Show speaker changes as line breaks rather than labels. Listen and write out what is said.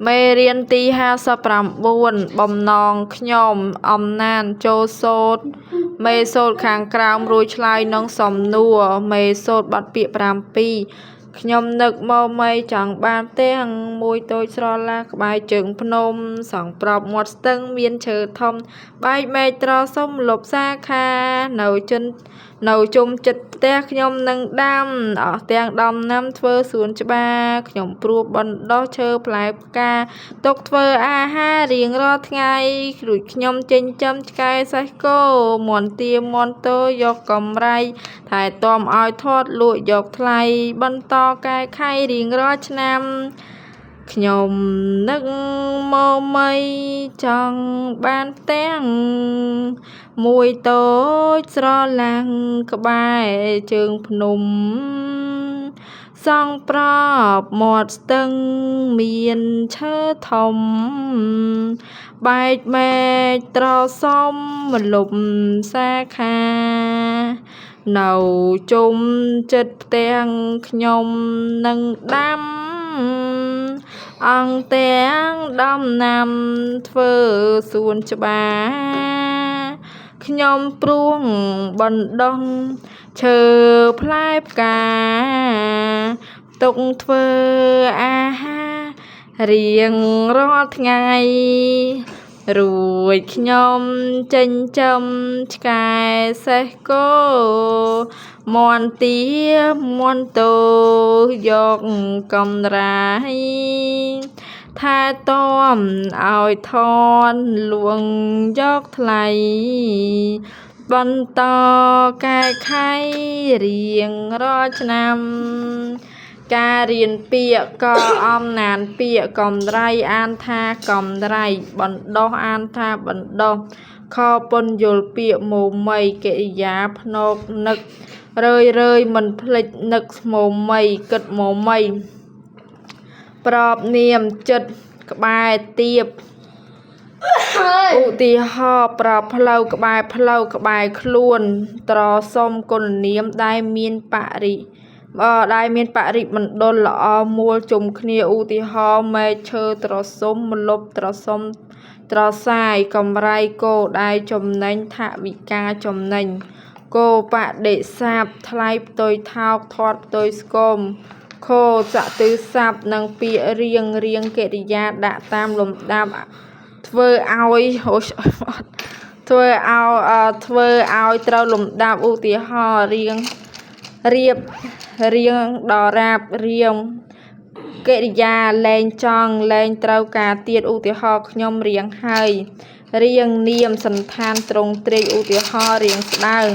មេរៀនទី59បំណងខ្ញុំអំណានចូលសូត្រមេសូត្រខាងក្រោមរួចឆ្លើយនឹងសំណួរមេសូត្របទពាក្យ7ខ្ញុំនឹកមមីចង់បានផ្ទះមួយតូចស្រឡះក្បែរជើងភ្នំសង់ប្របមាត់ស្ទឹងមានឈើធំបែកមែកត្រសុំលុបសាខានៅជិននៅជុំចិត្តផ្ទះខ្ញុំនឹងដាំអស់ទាំងដំណាំធ្វើសួនច្បារខ្ញុំព្រោះបណ្ដោះឈើផ្លែផ្កាទុកធ្វើអាហាររៀងរាល់ថ្ងៃរួចខ្ញុំចិញ្ចឹមឆ្កែសេះគោមាន់ទាមាន់ទោយកកម្រៃថែទាំឲ្យធាត់លក់យកថ្លៃបន្តកែខៃរៀងរាល់ឆ្នាំខ្ញុំនឹកមមីចង់បានផ្ទាំងមួយតូចស្រឡាំងក្បែរជើងភ្នំសង់ប្របមាត់ស្ទឹងមានឈើធំបែកមែកត្រសុំម្លប់សាខានៅជុំចិត្តផ្ទាំងខ្ញុំនឹងដាំអង្គទាំងដំណាំធ្វើសួនច្បារខ្ញុំព្រួងបណ្ដោះឈើផ្លែផ្កាទុកធ្វើអាហាររៀងរាល់ថ្ងៃរួចខ្ញុំចិញ្ចឹមឆ្កែសេះគោមាន់ទាមាន់ទោយកកម្រៃថែទាំឲ្យថនលួងយកថ្លៃបន្តកែខៃរៀងរាល់ឆ្នាំការរៀនពាក្យក៏អំណានពាក្យកម្រៃអានថាកម្រៃបណ្ដោះអានថាបណ្ដោះខពន្យល់ពាក្យមមីកិរិយាភ្នកនឹករឿយរឿយមិនភ្លេចនឹកមមីគិតមមីប្របនាមចិត្តក្បែរទៀបឧទាហរណ៍ប្របផ្លូវក្បែរផ្លូវក្បែរខ្លួនត្រសុំគុណនាមដែលមានបរិដែលមានបរិមណ្ឌលល្អមួលជុំគ្នាឧទាហរណ៍មែកឈើត្រសុំម្លប់ត្រសុំត្រសាយកម្រៃគោដែលចំណេញថវិកាចំណេញគោបដិស័ព្ទថ្លៃផ្ទុយថោកធាត់ផ្ទុយស្គមខោសទិស័ព្ទនិងពាក្យរៀងរៀងកិរិយាដាក់តាមលំដាប់ធ្វើឲ្យធ្វើឲ្យធ្វើឲ្យត្រូវលំដាប់ឧទាហរណ៍រៀងរៀបរៀងដរាបរៀងកិរិយាលែងចង់លែងត្រូវការទៀតឧទាហរណ៍ខ្ញុំរៀងហើយរៀងនាមសន្តានត្រង់ទ្រាយឧទាហរណ៍រៀងស្ដើង